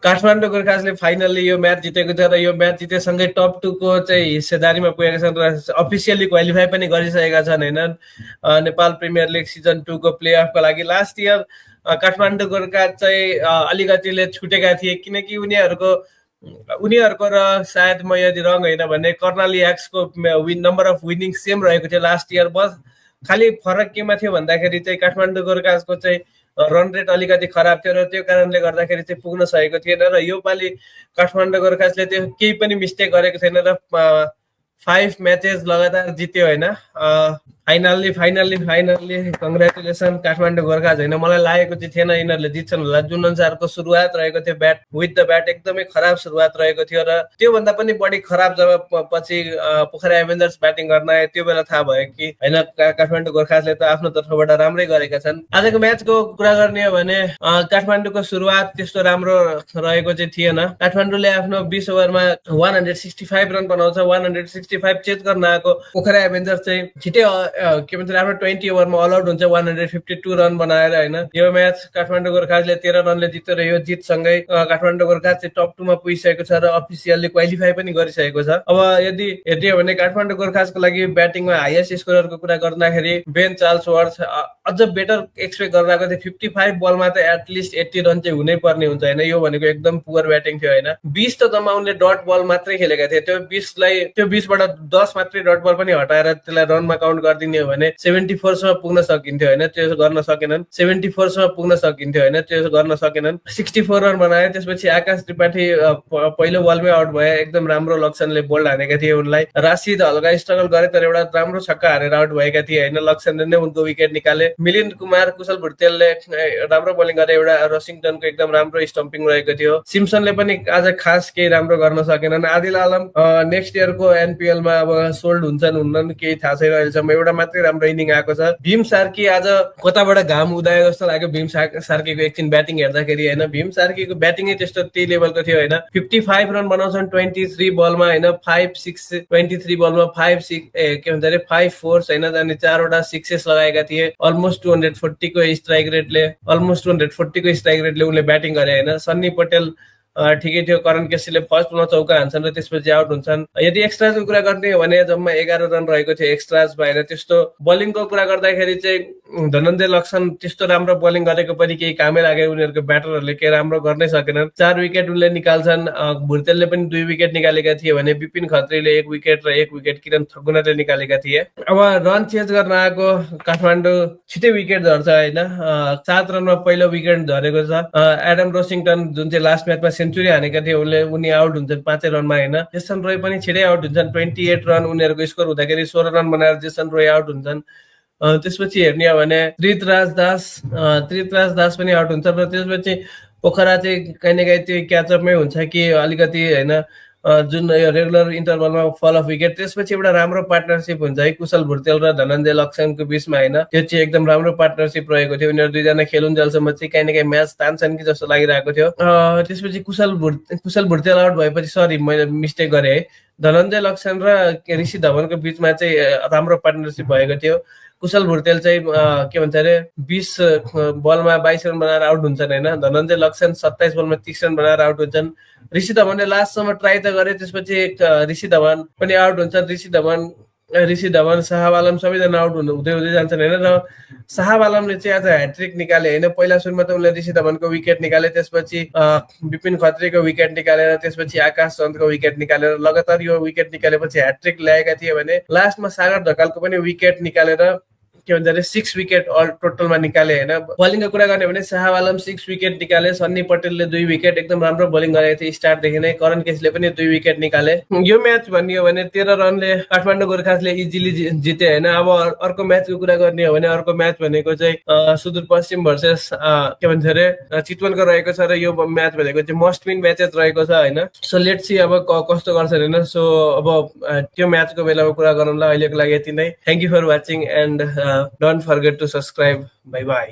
Kathmandu गोर्खासले finally यो match जितेको थियो र यो म्याच जितेसँगै टप 2 को चाहिँ हिस्सेदारीमा पुगेका छन् र अफिसियली क्वालिफाई पनि गरिसकेका छन् हैन नेपाल प्रिमियर लिग सिजन 2 को प्लेअफको लागि। लास्ट इयर काठमाडौँ गोर्खा चाहिँ अलिकतिले छुटेका थिए किनकि उनीहरूको र सायद म यदि रङ होइन भने कर्णाली एक्सको नम्बर अफ विनिङ सेम रहेको थियो लास्ट इयर। बस खालि फरक केमा थियो भन्दाखेरि चाहिँ काठमाडौँ गोर्खाको चाहिँ रन रेट अलिकति खराब थियो र त्यो कारणले गर्दाखेरि चाहिँ पुग्न सकेको थिएन र यो पालि काठमाडौँ गोर्खाले त्यो केही पनि मिस्टेक गरेको छैन र 5 म्याचेस लगातार जित्यो हैन। फाइनल्ली कङ्ग्रेचुलेसन काठमाडौँ गोर्खा हैन। मलाई लागेको चाहिँ थिएन यिनीहरूले जित्छन् होला, जुन अनुसारको सुरुवात रहेको थियो ब्याट विथ द ब्याट एकदमै खराब सुरुवात रहेको थियो र त्योभन्दा पनि बढी खराब जब पछि पोखरा एभेन्जर्स ब्याटिङ गर्न आए त्यो बेला थाहा भयो कि हैन काठमाडौँ गोर्खाले त आफ्नो तर्फबाट राम्रै गरेका छन्। आजको म्याचको कुरा गर्ने हो भने काठमाडौँको सुरुवात त्यस्तो राम्रो रहेको चाहिँ थिएन। काठमाडौँले आफ्नो 20 ओभरमा 165 रन बनाउँछ, 165 चेज गर्न आएको पोखरा एभेन्जर्स चाहिँ छिटै के भन्छ आफ्नो 20 ओभरमा अल आउट हुन्छ 152 रन बनाएर हैन। यो म्याच काठमाडौँ गोर्खाले 13 रनले जित्यो र यो जितसँगै काठमाडौँ गोर्खा चाहिँ टप 2 मा पुगिसकेको छ र अफिसियली क्वालिफाई पनि गरिसकेको छ। अब यदि हेर्ने हो भने काठमाडौँ गोर्खाको लागि ब्याटिङमा हाईएस्ट स्कोररको कुरा गर्दाखेरि बेन चार्ल्सवर्थ अझ बेटर एक्सपेक्ट गरेको थियो। 55 बलमा त एटलिस्ट 80 रन चाहिँ हुनै पर्ने हुन्छ हैन। यो भनेको एकदम पुवर ब्याटिङ थियो हैन। 20 त जम्मा उनले डट बल मात्रै खेलेका थिए। त्यो 20 बाट 10 मात्रै डट बल पनि हटाएर त्यसलाई रनमा काउन्ट गरिदिने हो भने 74 सम्म पुग्न सकिन्थ्यो हैन। त्यो गर्न सकेनन्। 74 सम्म पुग्न सकिन्थ्यो हैन, त्यो गर्न सकेनन्। 64 रन बनाए। त्यसपछि आकाश त्रिपाठी पहिलो बलमै आउट भए। एकदम राम्रो लक्षणले बोल्ड हानेका थिए उनलाई। राशिद हल्का स्ट्रगल गरे तर एउटा राम्रो छक्का हानेर आउट भएका थिए हैन। लक्षणले नै उनको विकेट निकाले। मिलिन्द कुमार कुशल भुर्तेलले राम्रो बोलिङ गरे। एउटा रसिङटनको एकदम राम्रो स्टम्पिङ रहेको थियो। सिम्सनले पनि आज खास केही राम्रो गर्न सकेनन्। आदिल आलम नेक्स्ट इयरको एनपीएल मा अब सोल्ड हुन्छन् हुन्न केही थाहा छैन अहिलेसम्म। एउटा मात्रै राम्रो इनिङ आएको छ। भीम सार्की आज कताबाट घाम उदायो जस्तो लाग्यो भीम सार्कीको एकछिन ब्याटिङ हेर्दाखेरि हैन। भीम सार्कीको ब्याटिङै त्यस्तो त्यही लेभलको थियो हैन। 55 रन बनाउँछन् 23 बलमा हैन। 23 बलमा 5 फोर्स हैन, अनि 4 वटा सिक्सेस लगाएका थिए। अलमोस्ट 240 को स्ट्राइक रेटले उनले ब्याटिङ गरे हैन। सन्नी पटेल ठिकै थियो। करण केसीले फर्स्ट बलमा चौका हान्छन् र त्यसपछि आउट हुन्छन्। यदि एक्स्ट्राजको कुरा गर्ने हो भने जम्मा 11 रन रहेको थियो एक्स्ट्राज भएर। त्यस्तो बोलिङको कुरा गर्दाखेरि चाहिँ धनञ्जय लक्षण त्यस्तो राम्रो बोलिङ गरेको पनि केही कामै लाग्यो। उनीहरूको ब्याटरहरूले केही राम्रो गर्नै सकेनन्। 4 विकेट उनले निकाल्छन्। भुर्तेलले पनि 2 विकेट निकालेका थिए भने विपिन खत्रीले 1 विकेट र 1 विकेट किरण थगुनाले निकालेका थिए। अब रन चेन्ज गर्न आएको काठमाडौँ छिटै विकेट झर्छ हैन। 7 रनमा पहिलो विकेट झरेको छ। एडम रोसिङटन जुन चाहिँ लास्ट म्याचमा सेन्चुरी हानेका थिए उनी आउट हुन्छन् 5 रनमा हैन। जेसन रोय पनि छिटै आउट हुन्छन्। 28 रन उनीहरूको स्कोर हुँदाखेरि 16 रन बनाएर जेसन रोय आउट हुन्छन्। त्यसपछि हेर्ने हो भने त्रितराज दास पनि आउट हुन्छ र त्यसपछि पोखरा चाहिँ कहीँ न कहीँ त्यो क्याचअपमै हुन्छ कि अलिकति हैन जुन यो रेगुलर इन्टरभलमा फल अफ विकेट। त्यसपछि एउटा राम्रो पार्टनरशिप हुन्छ है कुशल भुर्तेल र धनञ्जय लक्षणको बीचमा हैन। त्यो चाहिँ एकदम राम्रो पार्टनरशिप रहेको थियो। उनीहरू दुईजना खेलुन्जेलसम्म चाहिँ कहीँ न कहीँ म्याच तान्छन् कि जस्तो लागिरहेको थियो। त्यसपछि कुशल भुर्तेल आउट भएपछि सरी मैले मिस्टेक गरेँ है। धनञ्जय लक्षण र ऋषि धवनको बीचमा चाहिँ राम्रो पार्टनरशिप भएको थियो। कुशल भुर्तेल चाहिँ के भन्छ अरे 20 बलमा 22 रन बनाएर आउट हुन्छन् हैन। धनञ्जय लक्षण 27 बलमा 30 रन बनाएर आउट हुन्छन्। ऋषि धवनले लास्टसम्म ट्राई त गरे, त्यसपछि ऋषि धवन पनि आउट हुन्छन्। ऋषि धवन शाहब आलम सबैजना आउट हुँदै जान्छन् हैन। र शाहब आलमले चाहिँ आज ह्याट्रिक निकाले हैन। पहिला सुरुमा त उनले ऋषि धवनको विकेट निकाले, त्यसपछि विपिन खत्रीको विकेट निकालेर त्यसपछि आकाश चन्दको विकेट निकालेर लगातार यो विकेट निकालेपछि ह्याट्रिक ल्याएका थिए भने लास्टमा सागर ढकालको पनि विकेट निकालेर के भन्छ अरे 6 विकेट अल टोटलमा निकाले हैन। बोलिङको कुरा गर्ने भने शाहब आलम 6 विकेट निकाले। सन्नी पटेलले 2 विकेट एकदम राम्रो बोलिङ गरेको थिए स्टार्टदेखि नै। करण केसीले पनि 2 विकेट निकाले। यो म्याच भन्ने हो भने 13 रनले काठमाडौँ गोर्खाले इजिली जिते हैन। अब अर्को म्याचको कुरा गर्ने हो भने अर्को म्याच भनेको चाहिँ सुदूरपश्चिम भर्सेस के भन्छ अरे चितवनको रहेको छ र यो म्याच भनेको चाहिँ मस्ट विन म्याचेस रहेको छ हैन। सो लेट्स सी अब कस्तो गर्छन् हैन। सो अब त्यो म्याचको बेलामा कुरा गरौँला। अहिलेको लागि यति नै। Thank you for watching and don't forget to subscribe. Bye bye.